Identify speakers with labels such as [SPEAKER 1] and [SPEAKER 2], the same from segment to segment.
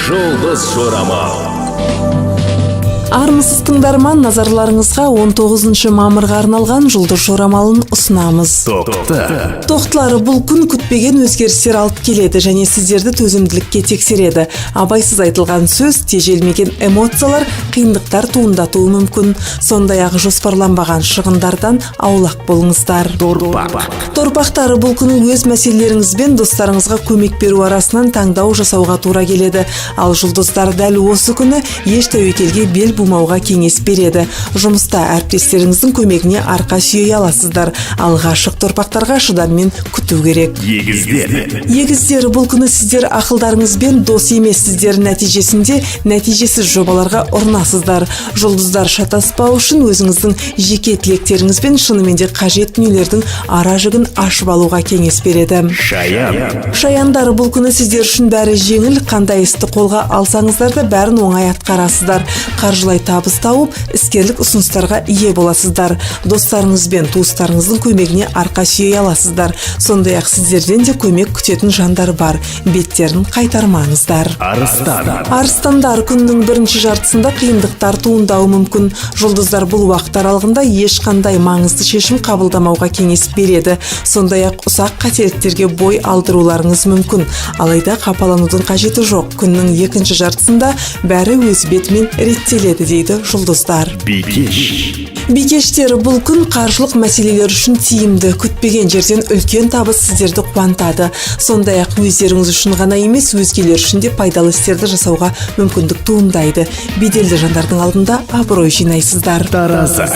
[SPEAKER 1] Жұлдыз жорамал.
[SPEAKER 2] Армысыз, тыңдарман! Назарларыңызға 19 мамырға арналған жұлдыз жорамалын ұсынамыз.
[SPEAKER 1] Тоқты.
[SPEAKER 2] Тоқтылары, бұл күн күтпеген өзгерістер алып келеді және сіздерді төзімділікке тексереді. Абайсыз айтылған сөз, тежелмеген эмоциялар қиындықтар туындатуы мүмкін. Сондай ақ жоспарланбаған шығындардан аулақ болыңыздар.
[SPEAKER 1] Торпақ.
[SPEAKER 2] Торпақтары, бұл күні өз мәселелеріңізбен достарыңызға көмек беру арасынан таңдау жасауға тура келеді. Ал жұлдыздар дәл осы күні еш тәуекелге бел бумауға кеңес береді. Жұмыста әріптестеріңіздің көмегіне арқа сүйей аласыздар. Ал ғашық торпақтарға шыдаммен күту керек.
[SPEAKER 1] Егіздер.
[SPEAKER 2] Егіздер, бұл күні сіздер ақылдарыңызбен дос емессіздер. Нәтижесінде нәтижесіз жобаларға ұрынасыздар. Жұлдыздар шатаспау үшін өзіңіздің жеке тілектеріңізбен шынымен де қажет дүниелердің ара жігін ашып алуға кеңес береді.
[SPEAKER 1] Шаян.
[SPEAKER 2] Шаяндар, бұл күні сіздер үшін бәрі жеңіл. Қандай істі қолға алсаңыздар да, бәрін оңай атқарасыздар. Қаржылай табыс тауып, іскерлік ұсыныстарға ие боласыздар. Достарыңыз бен туыстарыңыздың көмегіне арқа сүйей аласыздар. Сондай ақ сіздерден де көмек күтетін жандар бар, беттерін қайтармаңыздар.
[SPEAKER 1] Арыстан.
[SPEAKER 2] Арыстандар, күннің бірінші жартысында қиындықтар туындауы мүмкін. Жұлдыздар бұл уақыт аралығында ешқандай маңызды шешім қабылдамауға кеңес береді. Сондай ақ ұсақ қателіктерге бой алдыруларыңыз мүмкін. Алайда қапаланудың қажеті жоқ. Күннің екінші жартысында бәрі өз бетімен реттеледі дейді жұлдыздар.
[SPEAKER 1] Бикеш.
[SPEAKER 2] Бикештер, бұл күн қаржылық мәселелер үшін тиімді. Күтпеген жерден үлкен табыс сіздерді қуантады. Сондай ақ өздеріңіз үшін ғана емес, өзгелер үшін де пайдалы істерді жасауға мүмкіндік туындайды. Беделді жандардың алдында абырой жинайсыздар.
[SPEAKER 1] Таразы.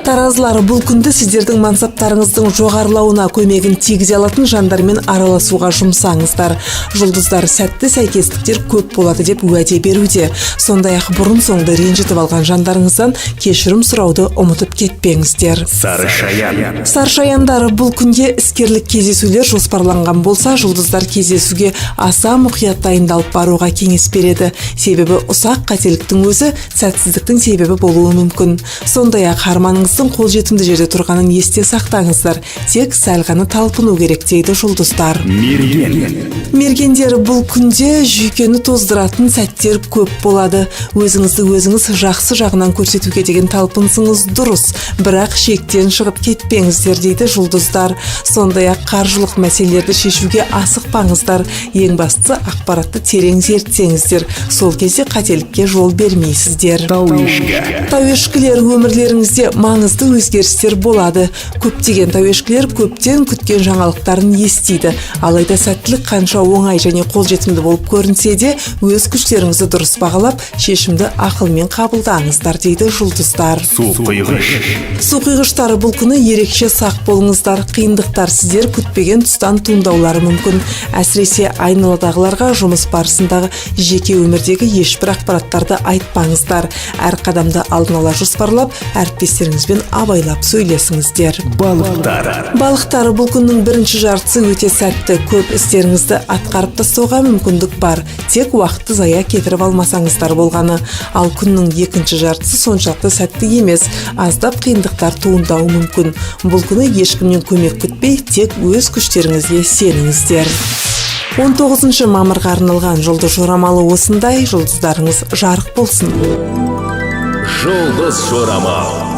[SPEAKER 2] Таразылар, бұл күнді сіздердің мансаптарыңыздың жоғарылауына көмегін тигізе алатын жандармен араласуға жұмсаңыздар. Жұлдыздар сәтті сәйкестіктер көп болады деп уәде беруде. Сондай ақ бұрын соңды ренжітіп алған жандарыңыздан кешірім сұрауды ұмытып кетпеңіздер.
[SPEAKER 1] Сары шаян.
[SPEAKER 2] Саршаяндар, бұл күнде іскерлік кездесулер жоспарланған болса, жұлдыздар кездесуге аса мұқият дайындалып баруға кеңес береді. Себебі ұсақ қателіктің өзі сәтсіздіктің себебі болуы мүмкін. Сондай ақ арманыңыздың қолжетімді жерде тұрғанын есте сақтаңыздар. Тек сәл ғана талпыну керек дейді жұлдыздар.
[SPEAKER 1] Мерген.
[SPEAKER 2] Мергендер, бұл күнде жүйкені тоздыратын сәттер көп болады. Өзіңізді өзіңіз жақсы жағынан көрсетуге деген талпынысыңыз дұрыс, бірақ шектен шығып кетпеңіздер дейді жұлдыздар. Сондай ақ қаржылық мәселелерді шешуге асықпаңыздар. Ең бастысы, ақпаратты терең зерттеңіздер. Сол кезде қателікке жол бермейсіздер.
[SPEAKER 1] Тау ешкі.
[SPEAKER 2] Тауешкілер, өмірлеріңізде маңызды өзгерістер болады. Көптеген тауешкілер көптен күткен жаңалықтарын естиді. Алайда сәттілік қанша оңай және қолжетімді болып көрінсе де, өз күштеріңізді дұрыс бағалап, шешімді ақылмен қабылдаңыздар дейді жұлдыздар.
[SPEAKER 1] Су құйғыш.
[SPEAKER 2] Суқұйғыштар, бұл күні ерекше сақ болыңыздар. Қиындықтар сіздер күтпеген тұстан туындаулары мүмкін. Әсіресе айналадағыларға жұмыс барысындағы, жеке өмірдегі ешбір ақпараттарды айтпаңыздар. Әр қадамды алдын ала жоспарлап, әріптестеріңізбен абайлап сөйлесіңіздер.
[SPEAKER 1] Балықтар.
[SPEAKER 2] Балықтар, бұл күннің бірінші жартысы өте сәтті. Көп істеріңізді атқарып тастауға мүмкіндік бар. Тек уақытты зая кетіріп алмасаңыздар болғаны. Ал күннің екінші жартысы соншалықты сәтті емес. Аздап қиындықтар туындауы мүмкін. Бұл күні ешкімнен көмек күтпей, тек өз күштеріңізге сеніңіздер. 19 мамырға арналған жұлдыз жорамалы осындай. Жұлдыздарыңыз жарық болсын!
[SPEAKER 1] Жұлдыз жорамал.